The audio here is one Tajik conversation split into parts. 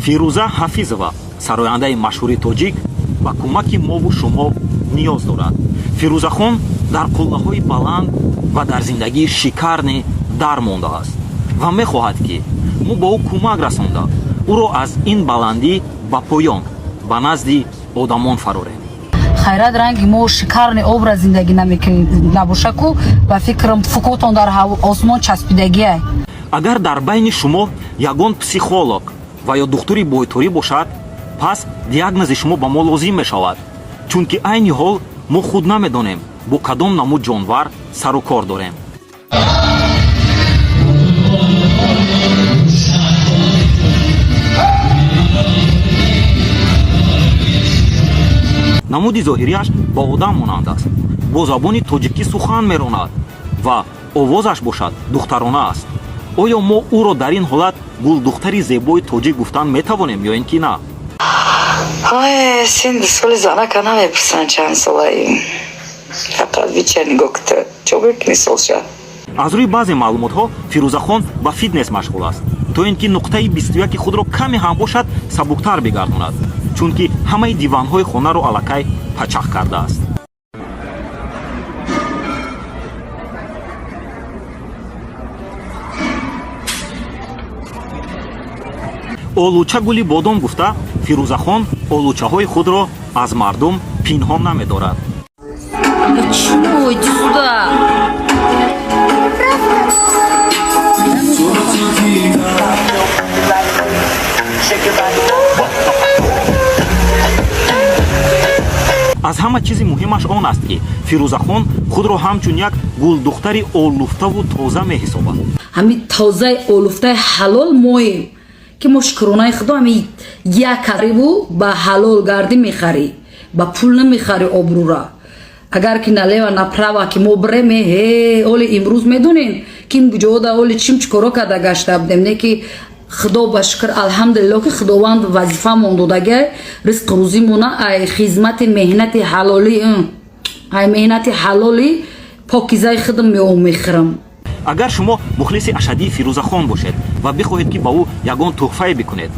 Фирӯза Ҳафизова, сарояндаи машҳури тоҷик, ба кӯмаки мову шумо ниёз дорад. Фирӯзахон дар қуллаҳои баланд ва дар зиндагии шикарне дар мондааст ва мехоҳад, ки мо ба ӯ кӯмак расонда, ӯро аз ин баландӣ ба поён, ба назди одамон фарорем. Хайрат, ранги мо шикарный образ зиндагӣ намекунем, набоша ку, ба фикрам, фукотон дар осмон часпидагиай. Агар дар байни шумо ягон психолог ва ё духтури бойторӣ бошад, пас диагнози шумо ба мо лозим мешавад, чунки айни ҳол мо худ намедонем, бо кадом намуд ҷонвар сару кор дорем. Намуди зоҳирияш ба одам монанд аст, бо забони тоҷикӣ сухан меронад ва овозаш бошад духтарона аст. Оё мо ӯро дар ин ҳолат гулдухтари зебои тоҷик гуфтан метавонем ё ин ки на? Ой, синни соли занака намепурсанд, чанд солаи. Фақат бича нигоҳ кута. Чо мекунӣ солша? Аз рӯи баъзе маълумотҳо, Фирӯзахон ба фитнес машғул аст, то ин ки нуқтаи 21 худро каме ҳам бошад сабуктар бигардонад, чунки ҳамаи диванҳои хонаро аллакай пачах кардааст. Олуча гули бодом гуфта, Фирӯзахон олучаҳои худро аз мардум пинҳон намедорад. Чмо, иди сюда. Аз ҳама чизи муҳимаш он аст, ки Фирӯзахон худро ҳамчун як гулдухтари олуфтаву тоза меҳисобад. Ҳами тозаи олуфтаи ҳалол моем, ки мо, шукронаи худо, ҳами як хариву ба ҳалол гардӣ мехарӣ, ба пул намехарӣ обрӯра. Агар ки налево направо ки мо бреме, ҳе, оли имрӯз медонем, ки ҷода оли чим чикоро карда гашта будем, не ки худо ба шукр, алҳамдулилло, ки Худованд вазифамон додагай, ризқу рӯзимона ай хизмати меҳнати ҳалолӣ, ай меҳнати ҳалоли покизаи худам меом мехӯрам. Агар шумо мухлиси ашаддии Фирӯзахон бошед ва бихоҳед, ки ба ӯ ягон тӯҳфае бикунед,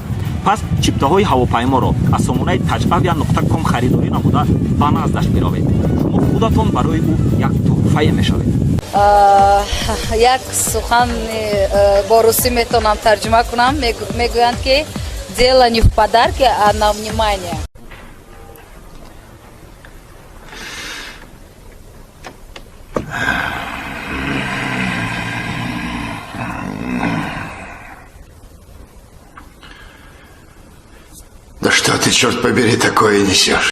пас чиптаҳои ҳавопайморо аз сомонаи tajavia.com харидорӣ намуда, ба наздаш биравед. Шумо худатон барои ӯ як тӯҳфае мешавед. Як сухан бо русӣ метавонам тарҷума кунам. Мегӯянд, ки дело не в подарке, а на внимание. Да что ты, черт побери, такое несешь?